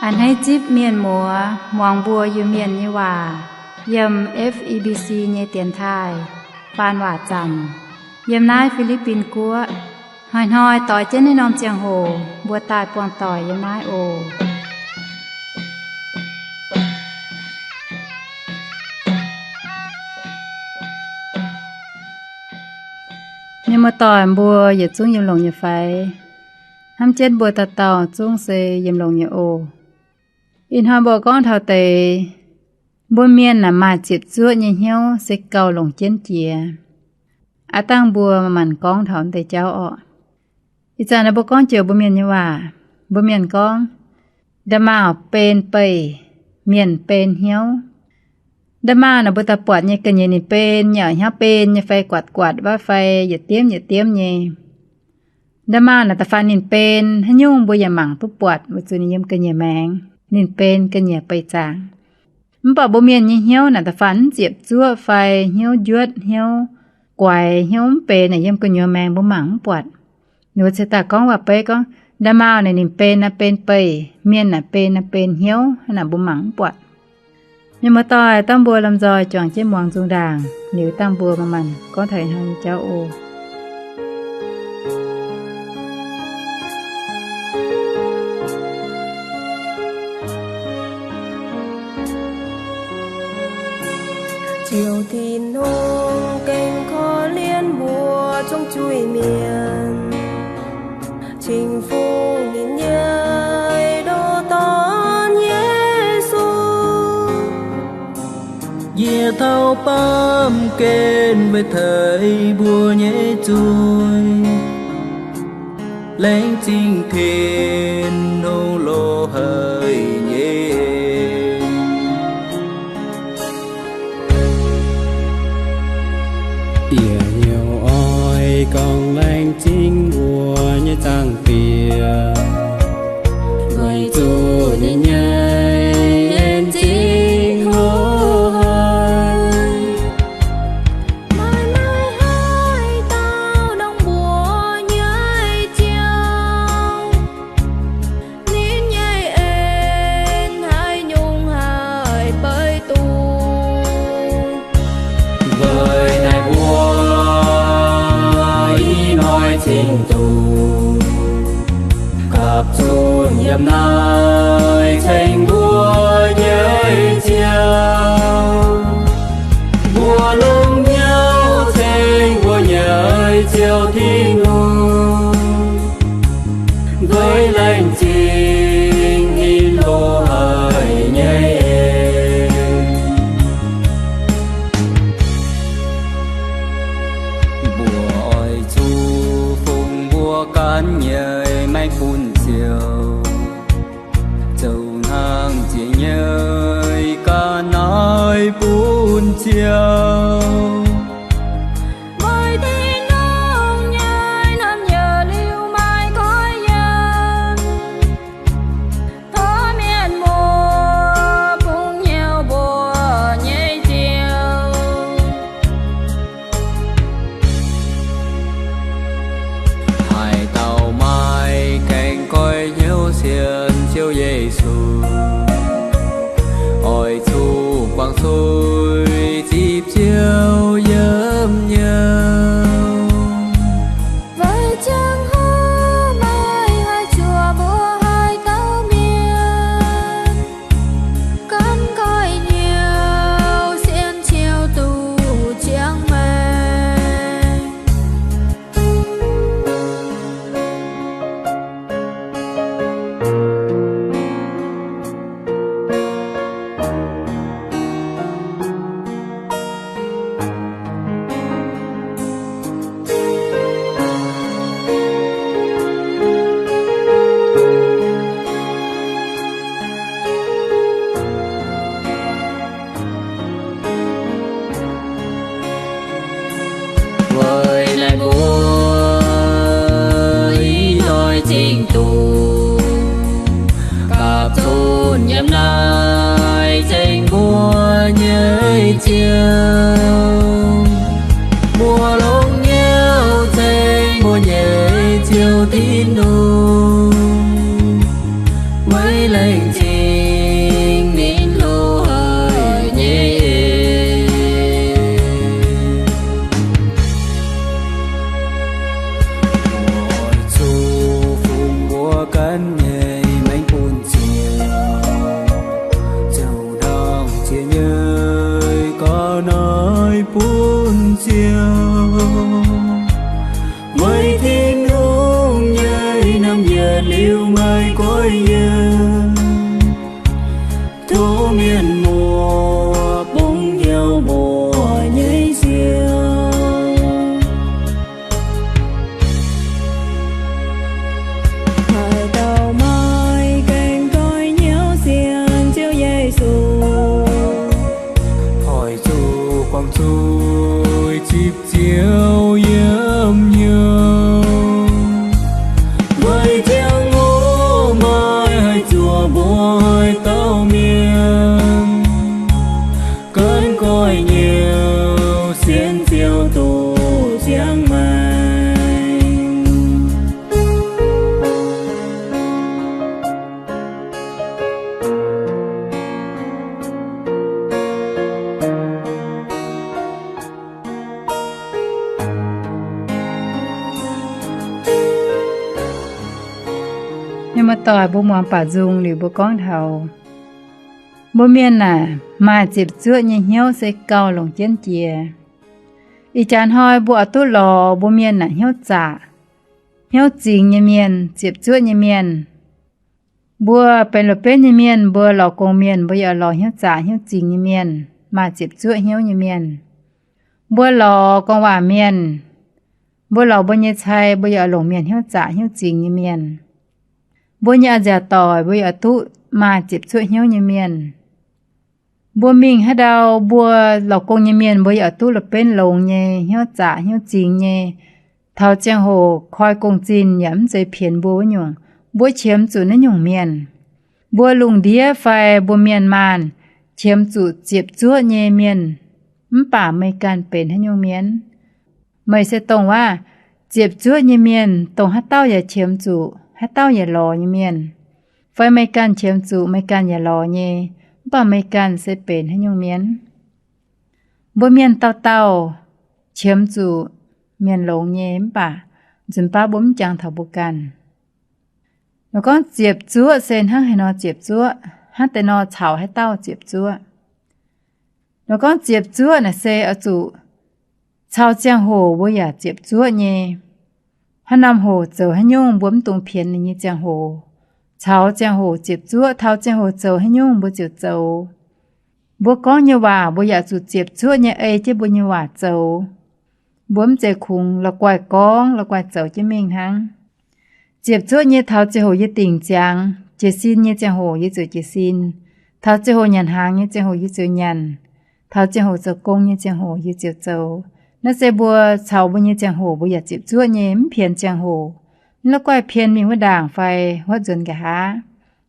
A'hneiv zipv mienh muoz muangx mbuo Iu-Mienh nyei waac yiem F E B C nyei dienx taaih faan waac zanc yiem naaiv Fi^li^bin Guoqv. Hnoi-hnoi doix jienv naaiv norm ziangh hoc mbuo daaih buangh doic yiem naaiv oc. Mienh muoz-doic mbuo yietc zungv yiem longx nyei fai? Hnamv jienv mbuo dauh dauh zungv se yiem longx nyei oc. Ih hnoi mbuo gorngv taux deix mbuo mienh naaic maaih ziepc zuoqv nyei hnyouv se gauh longc jienv jiex. Aav dangh mbuo manc-manc gorngv taux deix jauv orqc. Ih zanc naaiv mbuo gorngv joux mbuo mienh nyei waac, mbuo mienh gorngv, nda'maauh ben beih, mienh ben hnyouv. Nda'maauh naaic mbuo daaih buatc nyei ga'nyiec ninh ben nyei, hnyouv ben nyei fai guatc guatc wuov fai yietc diemv yietc diemv nyei. Nda'maauh naaic da'faanh ninh ben haaix nyungc mbuo yaac mangc duqv buatc weic zuqc ninh yiem ga'nyiec maengx, ninh ben ga'nyiec beih zaangc. Mv baac mbuo mienh nyei hnyouv naaic da'faanh mv ziepc zuoqv fai hnyouv njuotv, hnyouv guaix, hnyouv mv benx naaic yiem gu'nyuoz maengx mbuo mangc mv buatc. Ninh mbuo ceix daaih gorngv waac-beiv gorngv, nda'maauh naaic ninh ben naaiv ben beih, mienh naaic ben naaiv ben hnyouv, naaic mbuo mangc mv buatc. Mienh muoz-doic, dangh mbuo lomh nzoih juangc jienv muangx nzung ndaangc liuz dangh mbuo manc-manc gorngv taux ih hnoi nyei jauv oc. Ziouv Tin-Hungh gengh korv-lienh mbuo zungv zuiz mienh, cing-fuqv ninh nyei ndoh Dorn, Yesu. Yie taux baamh gen weic teix mbuo nyei zuiz, laengz zingh Tin-Hungh loz haic nyei. Yie hnyouv oix gorngv laengz zingh mbuo nyei Zaangc Diex, weic zuqc ninh nyei en zingh loz haic, maaih maaih haaix dauh ndongc mbuox nyei Ziouv. Ninh nyei en haaix nyungc haih beiv duqv? Weic naaiv mbuo ih hnoi cingx zuqc gapv zunv yiem naaiv ceng mbuo nyei Ziouv. Mbuo longc hnyouv ceng mbuo nyei Ziouv Tin-Hungh, weic laengz zingh ninh loz haic nyei en. Mbuo oix zuqc fungx mbuo ganh nyei maengc bun Ziouv, zoux hnangv ziex nyei ga'naaiv bun Ziouv. Maaih Tin-Hungh nyei norm njoux liuz maaih koiv yiem, tov mienh muoz bungx hnyouv mbuo nyei Ziouv. Haaix dauh maaih gaengh goiv hnyouv sienx Ziouv Yesu, oix zuqc guangc suiv zipv Ziouv yiem nyouz. Weic ziangh hoc maaih haaix zuoqc mbuo haaix dauh mienh gaengh goiv hnyouv sienx Ziouv duqv ziangh maengc. Weic naaiv mbuo ih hnoi cingx zuqc gapv zunv yiem naaiv ceng mbuo nyei Ziouv. Mbuo longc hnyouv ceng mbuo nyei Ziouv Tin-Hungh, weic laengz zingh bun ziouc. Meih Tin-Hungh nyei naamh yietc liuz meih goiv yiem, tov mienh muoz bungx hnyouv muoz nyei sienx. Haaix dauh maaih gaengh goiv hnyouv sienx Ziouv Yesu, oix zuqc guangc zuiz zipv Ziouv yiem hnyouv. Meih ziangh hoc maaih haaix zuqc mbuo haaix dauh mienh gaengh goiv hnyouv sienx Ziouv duqv ziangh maengc. Mienh muoz-doic, mbuo muangx baac nzung liuz mbuo gorngv taux mbuo mienh naaic maaih ziepc zuoqv nyei hnyouv se gauh longc jienv jiex. Ih jaax hnoi mbuo oix duqv lorz mbuo mienh naaic hnyouv zaqc, hnyouv zingx nyei mienh, ziepc zuoqv nyei mienh. Mbuo benx la'benv nyei mienh, mbuo lorz gong mienh, mbuo yaac lorz hnyouv zaqc hnyouv zingx nyei mienh, maaih ziepc zuoqv hnyouv nyei mienh. Mbuo lorz gorngv waac mienh, mbuo lorz mbuo nyei cai, mbuo yaac longc mienh hnyouv zaqc hnyouv zingx nyei mienh. Mbuo nyei a'nziaauc doic, mbuo yaac duqv maaih ziepc zuoqv hnyouv nyei mienh. Mbuo mingh haaix ndau, mbuo lorz gong nyei mienh, mbuo yaac duqv la'benv longx nyei, hnyouv zaqc hnyouv zingx nyei. Taux ziangh hoc koi gong-zinh yaac mv zeiz pienx mbuo wuov nyungc. Mbuo qiemx zuqc naaiv nyungc mienh. Mbuo lungh ndiev fai mbuo mienh maanh qiemx zuqc ziepc zuoqv nyei mienh, mv baac meih ganh benx haaix nyungc mienh? Meih se dongh waac ziepc zuoqv nyei mienh, dongh haaix dauh yaac qiemx zuqc, haaix dauh yaac lorz nyei mienh. Fai meih ganh qiemx zuqc, meih ganh yaac lorz nyei, mv baac meih ganh se benx haaix nyungc mienh? Mbuo mienh dauh dauh qiemx zuqc mienh longx nyei, mv baac nzunc baav mbuo mv jangx taux mbuo ganh. Nor gorngv ziepc zuoqv se hnangv haaix nor ziepc zuoqv, hnangv deix nor caux haaix dauh ziepc zuoqv? Nor gorngv ziepc zuoqv naaic se oix zuqc caux ziangh hoc mbuo yaac ziepc zuoqv nyei. Haaix norm hoc zoux haaix nyungc mbuo mv dungx pienx ninh nyei ziangh hoc. Caux ziangh hoc ziepc zuoqv, taux ziangh hoc zoux haaix nyungc mbuo ziouc zoux. Mbuo gorngv nyei waac mbuo yaac zuqc ziepc zuoqv nyei ei jienv mbuo nyei waac zoux. Mbuo mv zeiz kungx la'guaih gorngv la'guaih zoux jienv mingh hnangv. Ziepc zuoqv nyei taux ziangh hoc yie dingc ziangx, jiez sin nyei ziangh hoc yie ziouc jiez sin. Taux ziangh hoc nyanc hnaangx nyei ziangh hoc yie ziouc nyanc. Taux ziangh hoc zoux gong nyei ziangh hoc yie ziouc zoux. Naaiv se mbuo caux mbuo nyei ziangh hoc mbuo yaac ziepc zuoqv nyei, mv pienx ziangh hoc. Mv la'guaih pien mingh wuov ndaangc fai huotv nzuonx nqa'haav.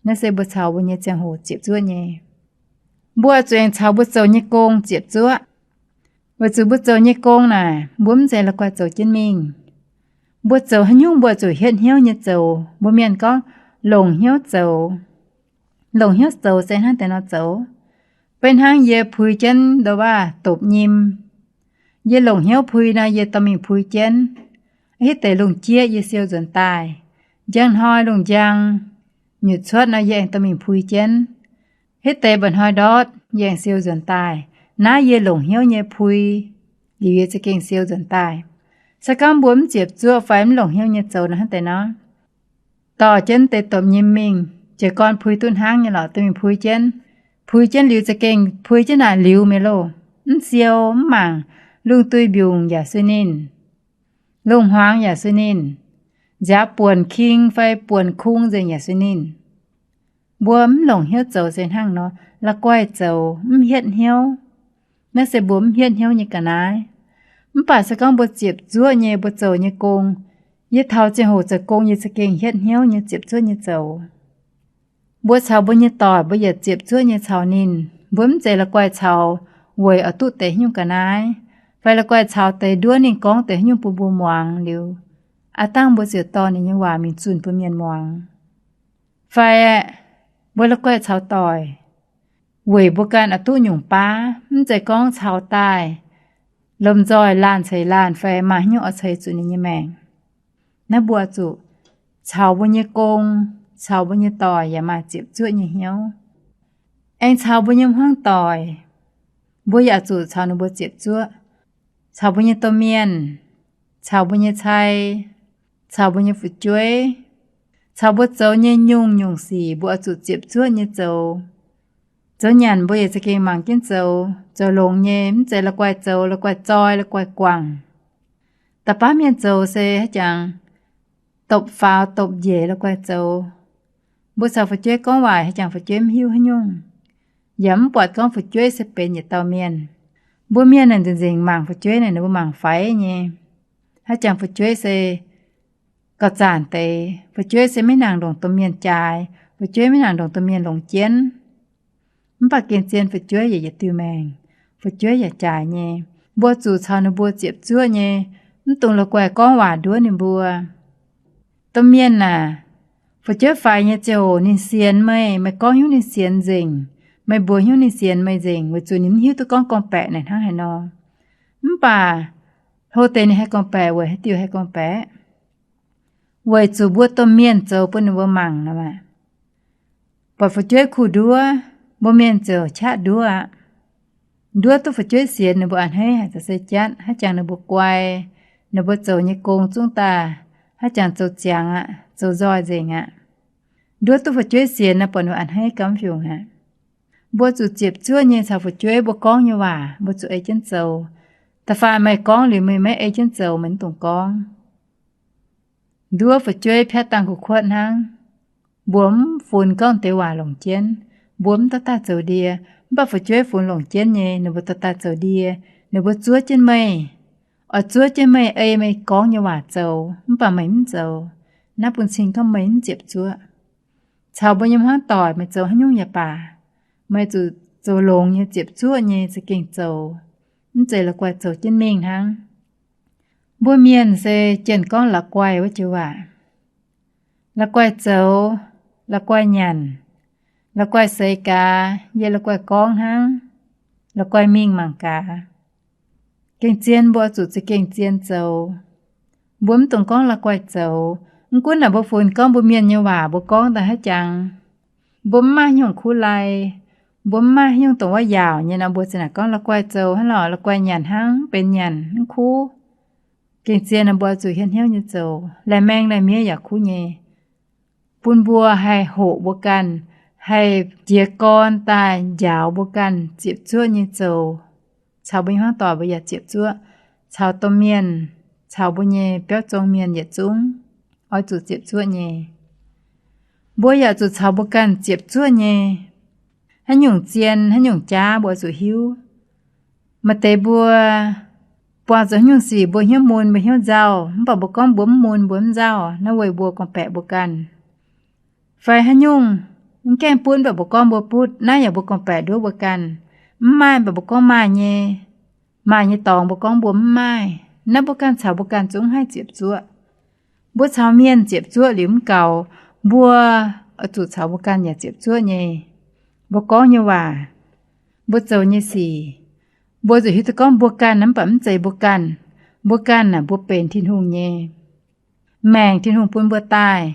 Naaiv se mbuo caux mbuo nyei ziangh hoc ziepc zuoqv nyei. Mbuo zuqc aengx caux mbuo zoux nyei gong ziepc zuoqv. Weic zuqc mbuo zoux nyei gong naaic, mbuo mv zeiz la'guaih zoux jienv mingh. Mbuo zoux haaix nyungc mbuo zuqc hietv hnyouv nyei zoux. Mbuo mienh gorngv longc hnyouv zoux. Longc hnyouv zoux se hnangv deix nor zoux. Beiv hnangv yie pui jienv ndoh waac dopc nyim. Yie longc hnyouv pui nor, yie dorh mingh pui jienv. Hitv deix lungh jieqv yie siou nzuonx daaih. Njang hnoi lungh njang nyutc cuotv nor, yie aengx dorh mingh pui jienv. Hitv deix mba'hnoi ndortv yie aengx siou nzuonx daaih. Naaiv yie longc hnyouv nyei pui, liuz yie za'gengh siou nzuonx daaih. Se gorngv mbuo mv ziepc zuoqv fai mv longc hnyouv nyei zoux nor hnangv deix nor, dorh jienv deix dopc nyim mingh, jiez gorn pui duqv hnangv nyei lorqc, dorh mingh pui jienv. Pui jienv liuz za'gengh pui jienv naaic liuz mi'aqv loh. Mv siou, mv mangc, lungh duih mbiungc yaac sueih ninh, lungh hmuangx yaac sueih ninh, nziaaux buonc king fai buonc kung nzengc yaac sueih ninh. Mbuo mv longc hnyouv zoux se hnangv nor, la'guaih zoux mv hietv hnyouv. Naaiv se mbuo mv hietv hnyouv nyei ga'naaiv. Mv baac se gorngv mbuo ziepc zuoqv nyei mbuo zoux nyei gong, yie taux ziangh hoc zoux gong yie za'gengh hietv hnyouv nyei ziepc zuoqv nyei zoux. Mbuo caux mbuo nyei doic mbuo yietc ziepc zuoqv nyei caux ninh, mbuo mv zeiz la'guaih caux weic oix duqv deix haaix nyungc ga'naaiv, fai la'guaih caux deix nduov ninh gorngv deix haaix nyungc bun mbuo muangx liuz, aav dangh mbuo ziouc dorh ninh nyei waac mingh zunh bun mienh muangx. Fai mbuo la'guaih caux doic weic mbuo ganh oix duqv nyungc baav, mv zeiz gorngv caux daaih lomh nzoih laanh ceix laanh fai maaih haaix nyungc oix ceix zuqc ninh nyei maengc. Naaiv mbuo zuqc caux mbuo nyei gong, caux mbuo nyei doic yaac maaih ziepc zuoqv nyei hnyouv. Aengx caux mbuo nyei hmuangv doic, mbuo yaac zuqc caux ninh mbuo ziepc zuoqv. caux mbuo nyei domh mienh, caux mbuo nyei cai, caux mbuo nyei fu'jueiv, caux mbuo zoux nyei nyungc-nyungc sic mbuo oix zuqc ziepc zuoqv nyei zoux. Zoux nyanc mbuo yaac za'gengh mangc jienv zoux, zoux longx nyei, mv zeiz la'guaih zoux, la'guaih zoi, la'guaih guangc. Da'baav mienh zoux se haaix jangx dopc faaux dopc njiec la'guaih zoux. Mbuo caux fu'jueiv gorngv waac haaix jangx fu'jueiv mv hiuv haaix nyungc, yaac mv buatc gorngv fu'jueiv se benx yietc dauh mienh. Mbuo mienh naaic nzengc-nzengc mangc fu'jueiv naaic ninh mbuo mangc faix nyei. Haaix jangx fu'jueiv se gauh zanc deix, fu'jueiv se maiv nangc ndongc domh mienh jaaix, fu'jueiv maiv nangc ndongc domh mienh longc jienv. Mv baac gengh zien fu'jueiv yaac yietc diuh maengc, fu'jueiv yaac jaaix nyei. Mbuo zuqc caux ninh mbuo ziepc zuoqv nyei, mv dungx la'guaih gorngv waac nduov ninh mbuo. Domh mienh aac, fu'jueiv faix nyei ziangh hoc ninh sienx meih, meih gorngv hnyouv ninh sienx nzengc, meih mbuox hnyouv ninh sienx meih nzengc, weic zuqc ninh mv hiuv duqv gorngv gorngv-baeqc naaic hnangv haaix nor. Mv baac hlo deix ninh haih gorngv-baeqc weic haaix diuc haih gorngv-baeqc? Weic zuqc mbuo domh mienh zoux bun ninh mbuo mangc nor maah. Buatc fu'jueiv kuh nduov, mbuo mienh ziouc qaqv nduov aqv. Nduov duqv fu'jueiv sienx ninh mbuo a'hneiv haic, za'gengh se jatv haaix jangx ninh mbuo guai, ninh mbuo zoux nyei gong zungv daaih haaix jangx zoux ziangx aqv, zoux nzoih nzengc aqv. Nduov duqv fu'jueiv sienx naaic buatc ninh mbuo a'hneiv gamv fiungc aqv. Mbuo zuqc ziepc zuoqv nyei caux fu'jueiv mbuo gorngv nyei waac mbuo zuqc ei jienv zoux. Da'faanh meih gorngv liuz meih maiv ei jienv zoux, meih mv dungx gorngv. Nduov fu'jueiv piatv dangh kuv kuotv hnangv. Mbuo mv funx gorngv deix waac longc jienv, mbuo mv dorh daaih zoux ndie, mv baac fu'jueiv funx longc jienv nyei, ninh mbuo dorh daaih zoux ndie, ninh mbuo zuov jienv meih, oix zuov jienv meih ei meih gorngv nyei waac zoux, mv baac meih mv zoux. Naaiv bun cing gorngv meih mv ziepc zuoqv. Caux mbuo nyei hmuangv doic meih zoux haaix nyungc yaac baac, meih zuqc zoux longx nyei, ziepc zuoqv nyei za'gengh zoux, mv zeiz la'guaih zoux jienv mingh hnangv. Mbuo mienh se jienh gorngv la'guaih wuov joux waac. La'guaih zoux, la'guaih nyanc, la'guaih seix gaax, yie la'guaih gorngv hnangv, la'guaih mingh mangc gaax. Gengh zien mbuo oix zuqc za'gengh zien zoux. Mbuo mv dungx gorngv la'guaih zoux. Mv gunv naaic mbuo funx gorngv mbuo mienh nyei waac mbuo gorngv daaih haaix jangx, mbuo mv maaih haaix nyungc kuv lai, mbuo mv maaih haaix nyungc dongh wuov yaauc nyei nor, mbuo za'naaic gorngv la'guaih zoux hnangv lorqc, la'guaih nyanc hnangv, benx nyanc mv kuv. Gengh zien nor mbuo oix zuqc hietv hnyouv nyei zoux, laih maeng laih miev yaac kuv nyei. Bun mbuo haih hoqc mbuo ganh, haih jiez gorn daaih njaaux mbuo ganh ziepc zuoqv nyei zoux. Caux mbuo nyei hmuangv doic mbuo yaac ziepc zuoqv, caux domh mienh, caux mbuo nyei biauv zong mienh yietc zungv oix zuqc ziepc zuoqv nyei. Mbuo yaac zuqc caux mbuo ganh ziepc zuoqv nyei. Haaix nyungc zien, haaix nyungc jaav mbuo oix zuqc hiuv. Maaih deix mbuo buangh zuqc haaix nyungc sic mbuo hnyouv mun mbuo hnyouv nzauh, mv baac mbuo gorngv mbuo mv mun mbuo mv nzauh, naaiv weic mbuo gorngv-baeqc mbuo ganh. Fai haaix nyungc mv gaengh butv, mv baac mbuo gorngv mbuo butv, naaiv yaac mbuo gorngv-baeqc nduov mbuo ganh. Mv maaih, mv baac mbuo gorngv maaih nyei, maaih nyei dorngx mbuo gorngv mbuo mv maaih. Naaiv mbuo ganh caux mbuo ganh zungv mv haih ziepc zuoqv. Mbuo caux mienh ziepc zuoqv liuz mv gaux, mbuo oix zuqc caux mbuo ganh yaac ziepc zuoqv nyei. Mbuo gorngv nyei waac, mbuo zoux nyei sic, mbuo zuqc hiuv duqv gorngv mbuo ganh mv baac mv zeiz mbuo ganh. Mbuo ganh naaic mbuo benx Tin-Hungh nyei maengc, Tin-Hungh bun mbuo daaih.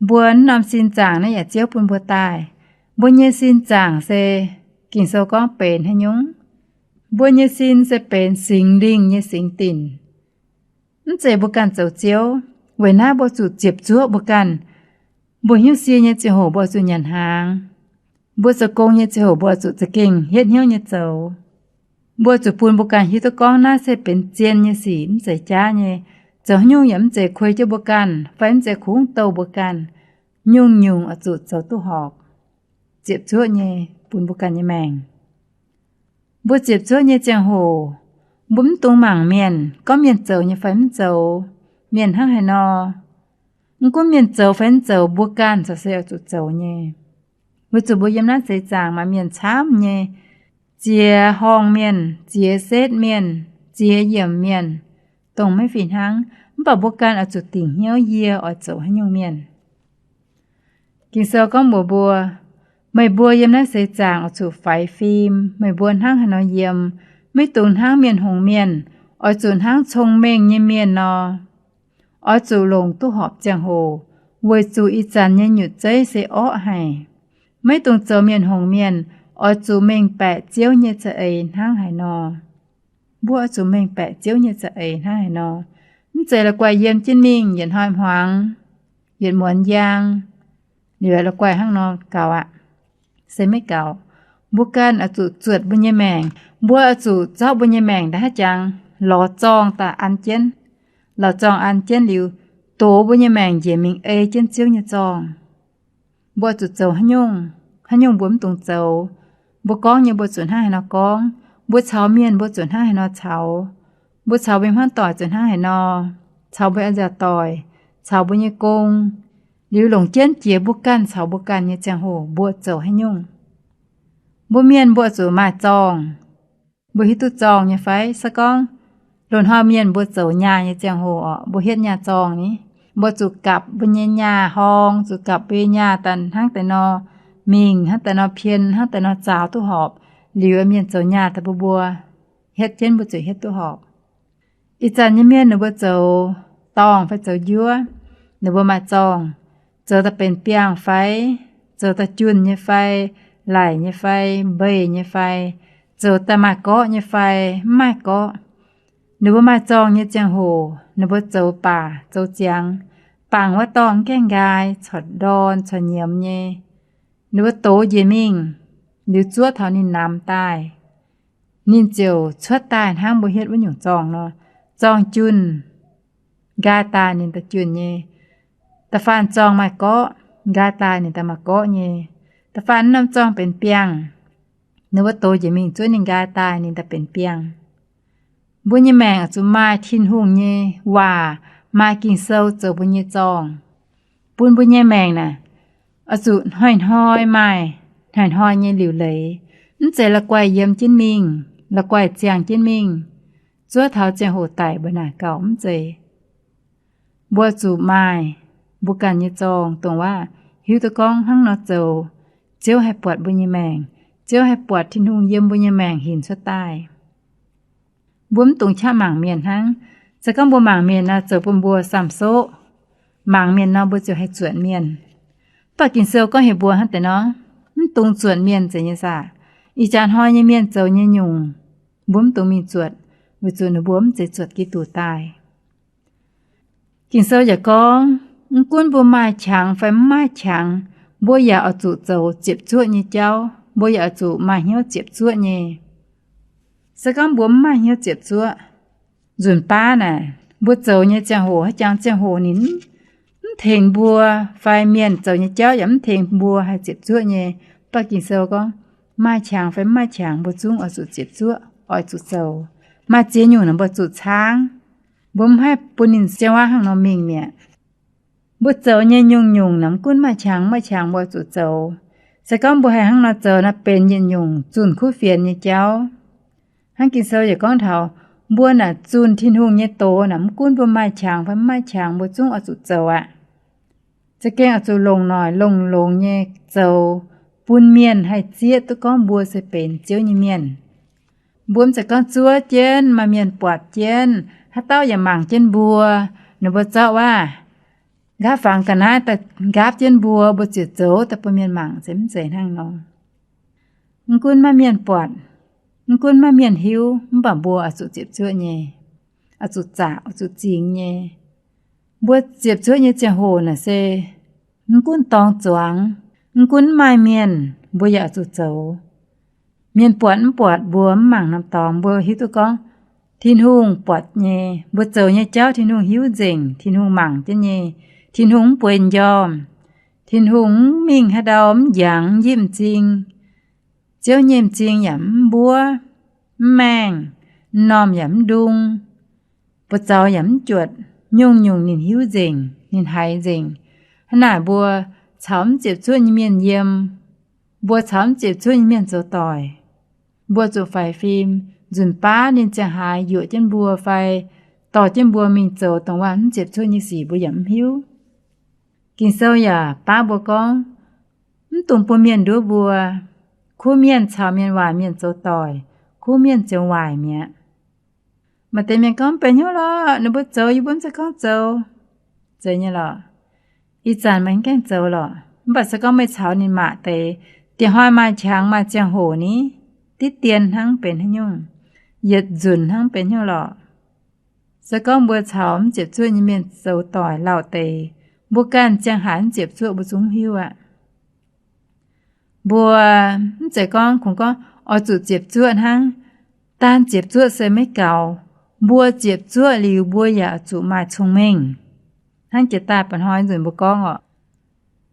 Mbuo naaiv norm sin zaangc naaiv yaac Ziouv bun mbuo daaih. Mbuo nyei sin zaangc se Ging-Sou gorngv benx haaix nyungc? Mbuo nyei sin se benx Singx Lingh nyei singx dinc. Mv zeiz mbuo ganh zoux Ziouv. Weic naaiv mbuo zuqc ziepc zuoqv mbuo ganh. Mbuo hnyouv sie nyei ziangh hoc mbuo zuqc nyanc hnaangx. Mbuo zoux gong nyei ziangh hoc mbuo zuqc za'gengh hietv hnyouv nyei zoux. Mbuo zuqc bun mbuo ganh hiuv duqv gorngv naaiv se benx zien nyei sic, mv zeiz jaav nyei. Zoux haaix nyungc yaac mv zeiz kuei jienv mbuo ganh fai mv zeiz kungx douh mbuo ganh. Nyungc-nyungc oix zuqc zoux duqv horpc, ziepc zuoqv nyei bun mbuo ganh nyei maengc. Mbuo ziepc zuoqv nyei ziangh hoc, mbuo mv dungx mangc mienh, gorngv mienh zoux nyei fai mv zoux, mienh hnangv haaix nor. Mv gunv mienh zoux fai mv zoux, mbuo ganh corc se oix zuqc zoux nyei. Weic zuqc mbuo yiem naaiv seix zaangc maaih mienh camv nyei, ziex horngh mienh, ziex setv mienh, ziex yiemc mienh, dongh maiv fih hnangv. Mv baac mbuo ganh oix zuqc dingc hnyouv yie oix zoux haaix nyungc mienh. Ging-Sou gorngv mbuox mbuo, meih mbuo yiem naaiv seix zaangc oix zuqc faix fim, meih mbuo hnangv haaix nor yiem. Maiv dungx hnangv mienh hngongx mienh, oix zuqc hnangv cong-mengh nyei mienh nor. Oix zuqc longc duqv horpc ziangh hoc, weic zuqc ih zanc nyei nyutc zeiv se orqv haic. Maiv dungx zoux mienh hngongx mienh, oix zuqc mengh baeqc Ziouv nyei za'eix hnangv haaix nor. Mbuo oix zuqc mengh baeqc Ziouv nyei za'eix hnangv haaix nor. Mv zeiz la'guaih yiem jienv mingh yietc hnoi hmuangx, yietc muonz njang, liuz la'guaih hnangv nor gaux aqv. Se maiv gaux. Mbuo ganh oix zuqc zuotc mbuo nyei maengc. Mbuo oix zuqc zorqv mbuo nyei maengc daaih haaix jangx lorz zorngh daaih an jienv. Lorz zorngh an jienv liuz, dox mbuo nyei maengc njiec mingh ei jienv Ziouv nyei zorngh. Mbuo oix zuqc zoux haaix nyungc, haaix nyungc mbuo mv dungx zoux. Mbuo gorngv nyei mbuo zuqc hnangv haaix nor gorngv. Mbuo caux mienh mbuo zuqc hnangv haaix nor caux. Mbuo caux mbuo nyei hmuangv doic zuqc hnangv haaix nor, caux mbuo nyei nziaauc doic, caux mbuo nyei gong, liuz longc jienv jiex mbuo ganh caux mbuo ganh nyei ziangh hoc mbuo zoux haaix nyungc. Mbuo mienh mbuo zuqc maaih zorngh. Mbuo hiuv duqv zorngh nyei fai? Se gorngv loz-hnoi mienh mbuo zoux nyaah nyei ziangh hoc orqc, mbuo hietv nyaah zorngh ni, mbuo zuqc gapv mbuo nyei nyaah horngh, zuqc gapv mbuo nyei nyaah daaih hnangv deix nor mingh, hnangv deix nor pien, hnangv deix nor zaaux duqv horpc. Liuz mienh zoux nyaah daaih bun mbuo, hietv jienv mbuo zuqc hietv duqv horpc. Ih zanc nyei mienh ninh mbuo zoux dorngh fai zoux njuov, ninh mbuo maaih zorngh, zoux daaih benx biangh fai, zoux daaih junh nyei fai, laic nyei fai, mbeih nyei fai, zoux daaih maaih gorqv nyei fai, mv maaih gorqv. Ninh mbuo maaih zorngh nyei ziangh hoc ninh mbuo zoux baac zoux ziangx, bangc wuov dorngh gaengh nqaai, corc ndorn corc nyiemz nyei. Ninh mbuo dox njiec mingh, liuz zuov taux ninh namx daaih, ninh ziouc cuotv daaih hnangv mbuo hietv wuov nyungc zorngh nor. Zorngh junh, nqaai daaih ninh daaih junh nyei. Da'faanh zorngh maaih gorqv, nqaai daaih ninh daaih maaih gorqv nyei. Da'faanh norm zorngh benx biangh, ninh mbuo dox njiec mingh zuov ninh nqaai daaih ninh daaih benx biangh. Mbuo nyei maengc oix zuqc maaih Tin-Hungh nyei waac, maaih Ging-Sou zoux mbuo nyei zorngh, bun mbuo nyei maengc naaic oix zuqc hnoi-hnoi maaih hnoi-hnoi nyei liuc leiz. Mv zeiz la'guaih yiem jienv mingh, la'guaih ziangh jienv mingh, zuov taux ziangh hoc daic mbuo naaic gauh mv zeiz. Mbuo zuqc maaih mbuo ganh nyei zorngh, dongh waac hiuv duqv gorngv hnangv nor zoux, Ziouv haih buatc mbuo nyei maengc, Ziouv haih buatc Tin-Hungh yiem mbuo nyei maengc hinc cuotv daaih. Mbuo mv dungx qaqv mangc mienh hnangv. Se gorngv mbuo mangc mienh nor, zoux bun mbuo samh soqv. Mangc mienh nor, mbuo ziouc haih zuotc mienh. Mv baac Ging-Sou gorngv heuc mbuo hnangv deix nor, mv dungx zuotc mienh zeiz nyei saah? Ih jaax hnoi nyei mienh zoux nyei nyungc, mbuo mv dungx mingh zuotc, weic zuqc ninh mbuo mv zeiz zuotc Giduc daaih. Ging-Sou yaac gorngv, mv gunv mbuo maaih qangx fai mv maaih qangx, mbuo yaac oix zuqc zoux ziepc zuoqv nyei jauv. Mbuo yaac oix zuqc maaih hnyouv ziepc zuoqv nyei. Se gorngv mbuo mv maaih hnyouv ziepc zuoqv, nzunc baav naaic mbuo zoux nyei ziangh hoc, haaix jangx ziangh hoc ninh mv tengx mbuo, fai mienh zoux nyei jauv yaac mv tengx mbuo haih ziepc zuoqv nyei. Mv baac Ging-Sou gorngv, maaih qangx fai mv maaih qangx, mbuo zungv oix zuqc ziepc zuoqv, oix zuqc zoux. Maaih ziex nyungc naaic mbuo zuqc caangv. Mbuo mv haih bun ninh siang waav hnangv nor mingh mi'aqv. Mbuo zoux nyei nyungc-nyungc naaic mv gunv maaih qangx mv maaih qangx mbuo zuqc zoux. Se gorngv mbuo haih hnangv nor zoux naaic, benx yietc nyungc zunh kuv fienx nyei jauv. Hnangv Ging-Sou yaac gorngv taux, mbuo naaic zunh Tin-Hungh nyei doz naaic, mv gunv mbuo maaih qangx fai mv maaih qangx, mbuo zungv oix zuqc zoux aqv. Za'gengh oix zuqc longc noic longx-longx nyei zoux, bun mienh haih zieqv duqv gorngv mbuo se benx Ziouv nyei mienh. Mbuo mv zeiz gorngv zuov jienv, maaih mienh buatc jienv, haaix dauh yaac mangc jienv mbuo, ninh mbuo zorqv waac nqaapv fangx ga'naaiv daaih nqaapv jienv mbuo, mbuo ziouc zoux daaih bun mienh mangc, se mv zeiz hnangv nor. Mv gunv maaih mienh buatc, mv gunv maaih mienh hiuv, mv baac mbuo oix zuqc ziepc zuoqv nyei, oix zuqc zaqc, oix zuqc zingx nyei. Mbuo ziepc zuoqv nyei ziangh hoc naaic se mv gunv dorngx zuangx, mv gunv mv maaih mienh, mbuo yaac oix zuqc zoux. Mienh buatc mv buatc mbuo mv mangc norm dorngx, mbuo hiuv duqv gorngv Tin-Hungh buatc nyei. Mbuo zoux nyei jauv Tin-Hungh hiuv nzengc, Tin-Hungh mangc jienv nyei. Tin-Hungh mv bueix m'njormh. Tin-Hungh mv mingh haaix ndau, mv njangx, mv njipv m'zing. Ziouv nyei m'zing yaac mv mbuov, mv maengh, m'normh yaac mv ndung, buoz-zaux yaac mv juotc. Nyungc-nyungc ninh hiuv nzengc, ninh haiz nzengc. Hnangv naaic mbuo caux mv ziepc zuoqv nyei mienh yiem, mbuo caux mv ziepc zuoqv nyei mienh zoux doic, mbuo zuqc faix fim. Nzunc baav ninh ziangh haaix yuoqc jienv mbuo fai dorh jienv mbuo mingh zoux dongh waac mv ziepc zuoqv nyei sic, mbuo yaac mv hiuv. Ging-Sou yaac baav mbuo gorngv, mv dungx bun mienh nduov mbuo. Kuv mienh caux mienh waaic mienh zoux doic, kuv mienh ziouc waaic mi'aqv. Maaih deix mienh gorngv, benx hnyouv lorqc, ninh mbuo zoux yie mbuo mv zeiz gorngv zoux. Zeiz nyei lorqc. Ih zanc meih mv gaengh zoux lorqc, mv baac se gorngv meih caux ninh maac deix, dieh hnoi maaih qangx maaih ziangh hoc ni, diqv dien hnangv benx haaix nyungc. yietc nzunc hnangv benx hnyouv lorqc. Se gorngv mbuo caux mv ziepc zuoqv nyei mienh zoux doic lauh deix, mbuo ganh ziangh haaix mv ziepc zuoqv mbuo zungv hiuv aqv. Mbuo mv zeiz gorngv kungx gorngv oix zuqc ziepc zuoqv hnangv. Daanh ziepc zuoqv se maiv gaux. Mbuo ziepc zuoqv liuz mbuo yaac oix zuqc maaih cong-mengh. Hnangv jiex daaih ba'hnoi nzunc mbuo gorngv orqc,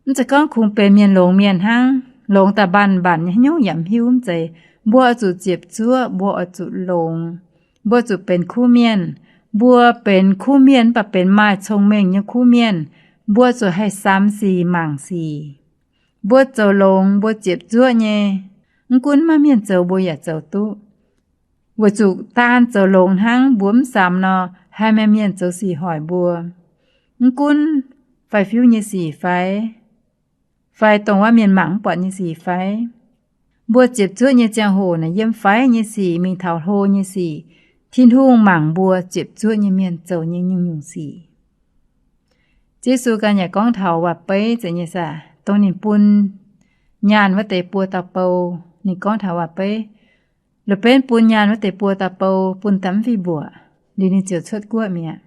mv zeiz gorngv kungx benx mienh longx mienh hnangv, longx daaih mbanc mbanc nyei haaix nyungc yaac mv hiuv, mv zeiz. Mbuo oix zuqc ziepc zuoqv, mbuo oix zuqc longx, mbuo zuqc benx kuv mienh. Mbuo benx kuv mienh mv baac benx maaih cong-mengh nyei kuv mienh. Mbuo zuqc haih samx sic mangc sic. Mbuo zoux longx mbuo ziepc zuoqv nyei, mv gunv maiv maaih mienh zoux mbuo yaac zoux duqv. Weic zuqc daan zoux longx hnangv mbuo mv samx nor, haih maaih mienh zoux sic hoic mbuo. Mv gunv faix-fiuv nyei sic fai, fai dongh wuov mienh mangc mv buatc nyei sic fai, mbuo ziepc zuoqv nyei ziangh hoc naaic yiem faix nyei sic mingh taux hlo nyei sic, Tin-Hungh mangc mbuo ziepc zuoqv nyei mienh zoux nyei nyungc-nyungc sic. Ziouv Yesu ganh yaac gorngv taux waac-beiv zeiz nyei saah, dongh ninh bun nyaanh wuov deix buo dauh bou. Ninh gorngv taux waac-beiv, la'benv bun nyaanh wuov deix buo dauh bou bun da'mv fih mbuoqc, liuz ninh ziouc cuotv guoqv mi'aqv.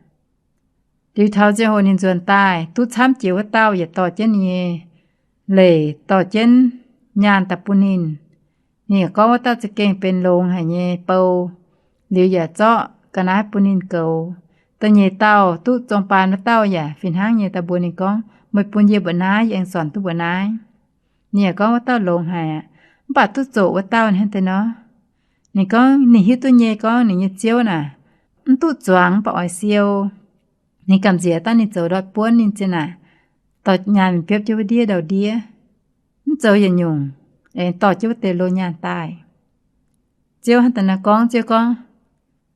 Liuz taux ziangh hoc ninh nzuonx daaih, duqv camv jiex wuov dauh yaac dorh jienv ninh nyei leic, dorh jienv nyaanh daaih bun ninh. Ninh yaac gorngv wuov dauh za'gengh benx longx haic nyei bou, liuz yaac zorqv ga'naaiv bun ninh goux. Da'nyeic dauh duqv zorng baan wuov dauh yaac fih hnangv nyei daaih mbuox ninh gorngv, meih bun yie mbuoqc naaiv, yie aengx sornc duqv mbuoqc naaiv. Ninh yaac gorngv wuov dauh longx haic aqv, mv baac duqv zoqc wuov dauh hnangv deix nor. Ninh gorngv ninh hiuv duqv nyei gorngv ninh nyei ziouv naaic mv duqv zuangx mv baac oix siou. Ninh gamh nziex dangh ninh zoux ndortv buonv ninh zinh naaic, dorh nyaanh mingh biopv jienv wuov ndiev ndau-ndiev, mv zoux yietc nyungc, aengx dorh jienv wuov deix loz-nyaanh daaih. Ziouv hnangv deix nor gorngv, Ziouv gorngv,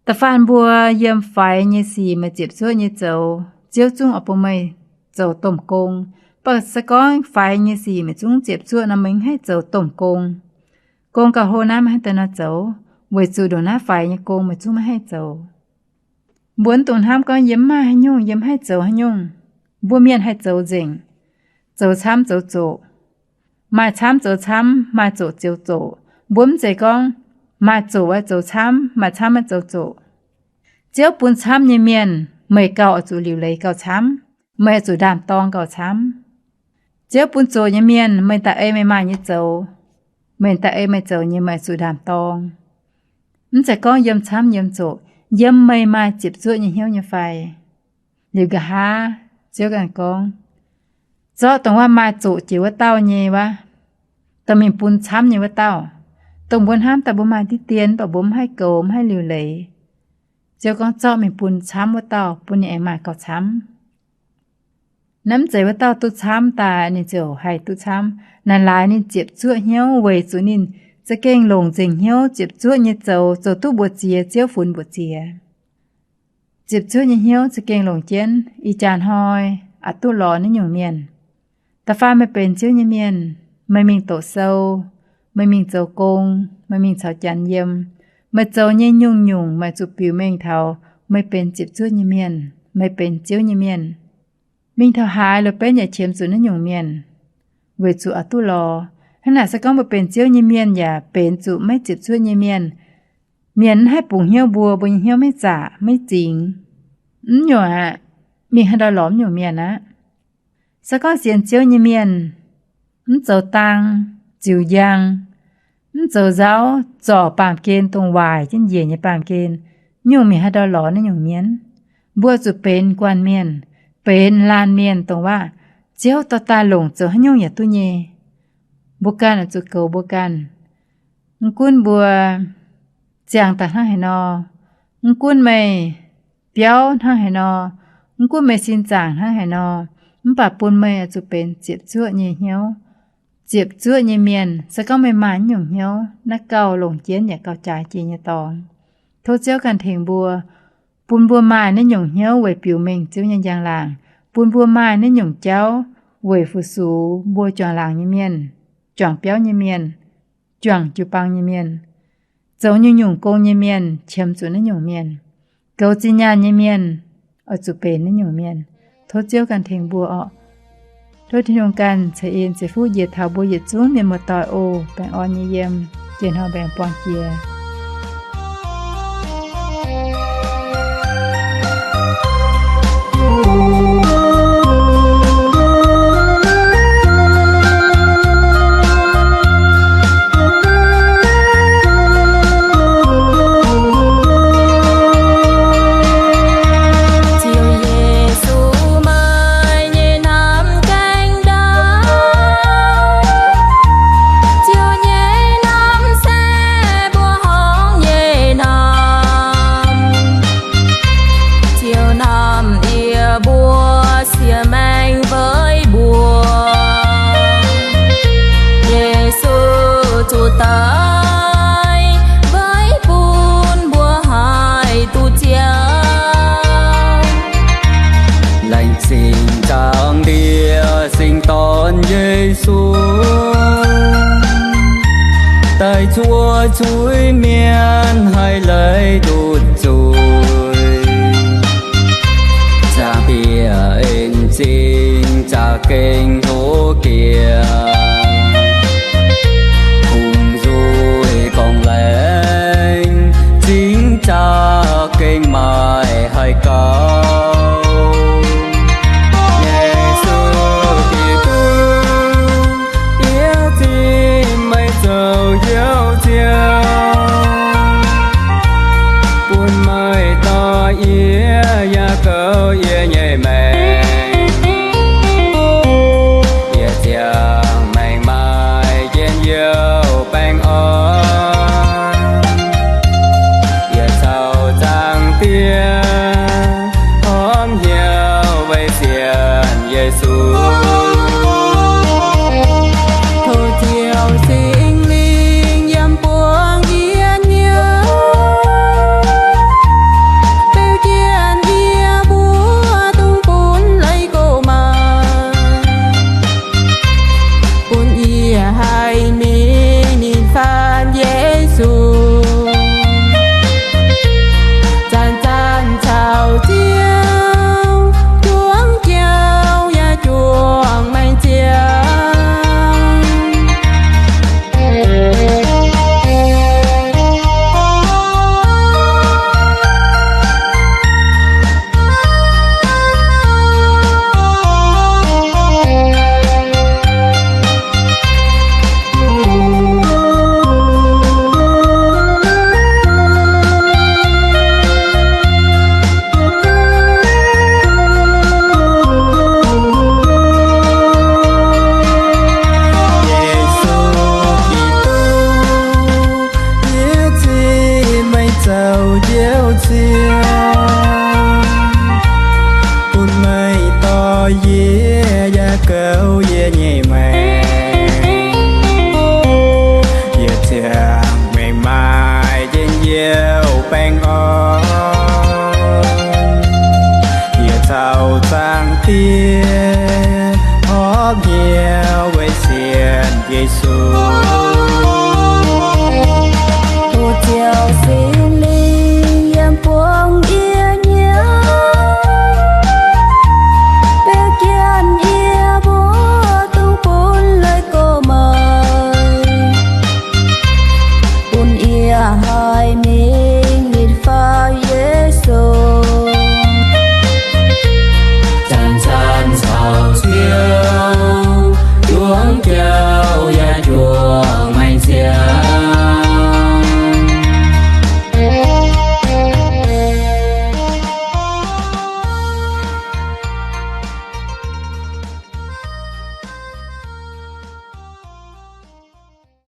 da'faanh mbuo yiem faix nyei sic meih ziepc zuoqv nyei zoux, Ziouv zungv oix bun meih zoux domh gong. Mv baac se gorngv faix nyei sic meih zungv ziepc zuoqv nor, meih mv haih zoux domh gong. Gong gauh hlo naaiv meih hnangv deix nor zoux, weic zuqc ndongc naaiv faix nyei gong meih zungv maiv haih zoux. Mbuo mv dungx hnamv gorngv yie mv maaih haaix nyungc, yie mv haih zoux haaix nyungc. Mbuo mienh haih zoux nzengc, zoux camv zoux zoqc, maaih camv zoux camv, maaih zoqc zoux zoqc. Mbuo mv zeiz gorngv maaih zoqc aeqv zoux camv, maaih camv aeqv zoux zoqc. Ziouv bun camv nyei mienh, meih gauh oix zuqc liuc leiz gauh camv, meih oix zuqc ndaam-dorng gauh camv. Ziouv bun zoqc nyei mienh, meih da'eix meih maaih nyei zoux, meih da'eix meih zoux nyei meih oix zuqc ndaam-dorng. Mv zeiz gorngv yiem camv yiem zoqc, yiem meih maaih ziepc zuoqv nyei hnyouv nyei fai. Liuz nqa'haav Ziouv ganh gorngv, zorqv dongh wuov maaih zoqc jiex wuov dauh nyei wuov, dongh mingh bun camv nyei wuov dauh, dongh mbuo hnamv daaih mbuo maaih diqv dien mv baac mbuo mv haih goux, mv haih liuc leiz. Ziouv gorngv zorqv mingh bun camv wuov dauh, bun ninh aengx maaih gauh camv. Naaiv mv zeiz wuov dauh duqv camv daaih ninh ziouc haih duqv camv. Naaic laaix ninh ziepc zuoqv hnyouv weic zuqc ninh za'gengh longc nzengc hnyouv ziepc zuoqv nyei zoux, zoux duqv mbuoqc ziex Ziouv funx mbuoqc ziex. Ziepc zuoqv nyei hnyouv za'gengh longc jienv. Ih jaax hnoi aqc duqv lorz naaiv nyungc mienh. Da'faanh meih benx Ziouv nyei mienh, meih mingh doqc sou, meih mingh zoux gong, meih mingh caux Janx yiem, meih zoux nyei nyungc-nyungc meih zuqc biux mengh taux meih benx ziepc zuoqv nyei mienh, meih benx Ziouv nyei mienh. Mingh taux haaix lorqc benv yaac qiemx zuqc naaiv nyungc mienh, weic zuqc aqc duqv lorz. Hnangv naaic se gorngv mbuo benx Ziouv nyei mienh yaac benx zuqc maiv ziepc zuoqv nyei mienh. Mienh mv haih bungx hnyouv mbuo, mbuo nyei hnyouv maiv zaqc maiv zingx. Mv nyungc aqv, mingh haaix ndau lorz mv nyungc mienh aqv. Se gorngv sienx Ziouv nyei mienh, mv zoux dang, ziux njang, mv zoux nzauv, zorc baamh gen dongh waaic jienv njiec nyei baamh gen, nyungc mingh haaix ndau lorz naaiv nyungc mienh. Mbuo zuqc benx guanh mienh, benx laanh mienh dongh waac Ziouv dorh daaih longc zoux haaix nyungc yaac duqv nyei. Mbuo ganh oix zuqc goux mbuo ganh. Mv gunv mbuo ziangh daaih hnangv haaix nor, mv gunv meih biauv hnangv haaix nor, mv gunv meih sin zaangc hnangv haaix nor, mv baac bun meih oix zuqc benx ziepc zuoqv nyei hnyouv, ziepc zuoqv nyei mienh. Se gorngv meih maaih naaiv nyungc hnyouv, naaiv gauh longc jienv yaac gauh jaaix jiex nyei dorngx. Tov Ziouv ganh tengx mbuo, bun mbuo maaih naaiv nyungc hnyouv weic biux mengh Ziouv nyei njang-laangc, bun mbuo maaih naaiv nyungc jauv weic fu-sux mbuo juangc laangc nyei mienh, juangc biauv nyei mienh, juangc jiu-baang nyei mienh, zoux nyungc-nyungc gong nyei mienh, qiemx zuqc naaiv nyungc mienh, goux zinh nyaanh nyei mienh, oix zuqc benx naaiv nyungc mienh. Tov Ziouv ganh tengx mbuo orqc. Tov Tin-Hungh ganh ceix en ceix fuqv njiec taux mbuo yietc zungv mienh muoz-doic oc. Baengh orn nyei yiem, jiex hnoi mbaengx buangh jiex. Zuqc daaih mbaiv bun mbuo haih duqv ziangh. Laengz zingh Zaangc Diex Singx Dorn Yesu, daaih zuov zuiz-mienh haih leiz ndutc zuiz. Zaangc Diex en zingh za'gengh hlo jiex, kungx nzuih gorngv laengz zingh za'gengh maaih haih gaux. Yesu Giduc, yie zipv meih zoux Njoux Ziouv, bun meih dorh yie, yaac goux yie nyei maengc. Yie ziangh maengc maaih njien-youh baengh orn. Yie caux Zaangc Diex horpc hnyouv weic sienx Yesu. Tov Ziouv Singx Lingh yiem buangh yie hnyouv, beu jienv yie mbuo dungx bun leiz gox maaih, bun yie haih mingh ninh faan Yesu. Zanc-zanc caux Ziouv juangc jauv yaac juangc maengc ziangx. Yesu Giduc, yie zipv meih zoux Njoux Ziouv, bun meih dorh yie yaac goux yie nyei maengc. Yie ziangh maengc maaih njien-youh baengh orn. Yie caux Zaangc Diex horpc hnyouv weic sienx Yesu.